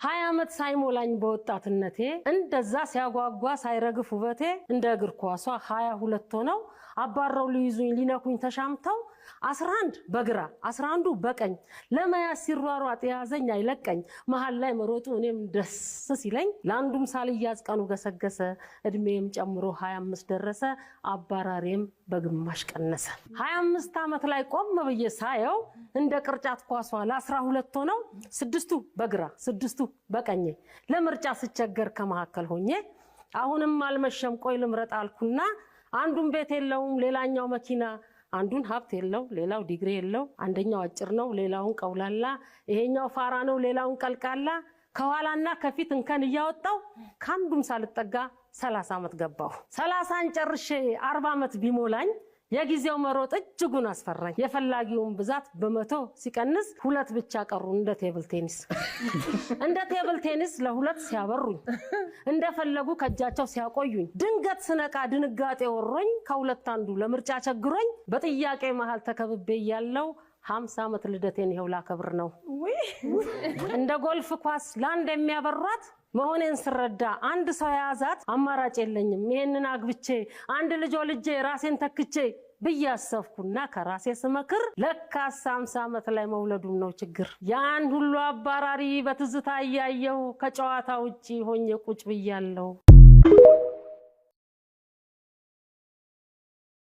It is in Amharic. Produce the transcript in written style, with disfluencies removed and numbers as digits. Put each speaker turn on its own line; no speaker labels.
20 ዓመት ሳይሞላኝ በወጣትነቴ እንደዛ ሲያጓጓ ሳይረግፍ ውበቴ፣ እንደ እግር ኳሷ 22 ሆነው አባረው ሊይዙኝ ሊነኩኝ ተሻምተው፣ 11 በግራ 11ዱ በቀኝ ለመያዝ ሲሯሯጥ የያዘኝ አይለቀኝ፣ መሀል ላይ መሮጡ እኔም ደስ ሲለኝ፣ ለአንዱም ሳልያዝ ቀኑ ገሰገሰ፣ እድሜም ጨምሮ 25 ደረሰ፣ አባራሪም በግማሽ ቀነሰ። 25 ዓመት ላይ ቆም ብዬ ሳየው እንደ ቅርጫት ኳሷ ለ12 ሆነው ስድስቱ በግራ ስድስቱ በቀኜ ለምርጫ ስቸገር ከመካከል ሆኜ፣ አሁንም አልመሸም ቆይ ልምረጥ አልኩና፣ አንዱን ቤት የለውም ሌላኛው መኪና፣ አንዱን ሀብት የለው ሌላው ዲግሪ የለው፣ አንደኛው አጭር ነው ሌላውን ቀውላላ፣ ይሄኛው ፋራ ነው ሌላውን ቀልቃላ፣ ከኋላና ከፊት እንከን እያወጣው ከአንዱም ሳልጠጋ 30 ዓመት ገባሁ። 30ን ጨርሼ 40 ዓመት ቢሞላኝ የጊዜው መሮጥ እጅጉን አስፈራኝ። የፈላጊውን ብዛት በ100 ሲቀንስ ሁለት ብቻ ቀሩ እንደ table tennis። እንደ table tennis ለሁለት ሲያበሩኝ፣ እንደፈለጉ ከእጃቸው ሲያቆዩኝ፣ ድንገት ስነቃ ድንጋጤ ወሮኝ፣ ከሁለት አንዱ ለምርጫ ቸግሮኝ፣ በጥያቄ መሀል ተከብቤ እያለው 50 ዓመት ልደቴን ይኸው ላከብር ነው። እንደ ጎልፍ ኳስ ለአንድ የሚያበሯት መሆኔን ስረዳ አንድ ሰው የያዛት አማራጭ የለኝም፣ ይሄንን አግብቼ አንድ ልጅ ወልጄ ራሴን ተክቼ ብዬ አሰብኩና ከራሴ ስመክር ለካስ 50 ዓመት ላይ መውለዱም ነው ችግር። ያን ሁሉ አባራሪ በትዝታ እያየሁ ከጨዋታ ውጪ ሆኜ ቁጭ ብያለሁ።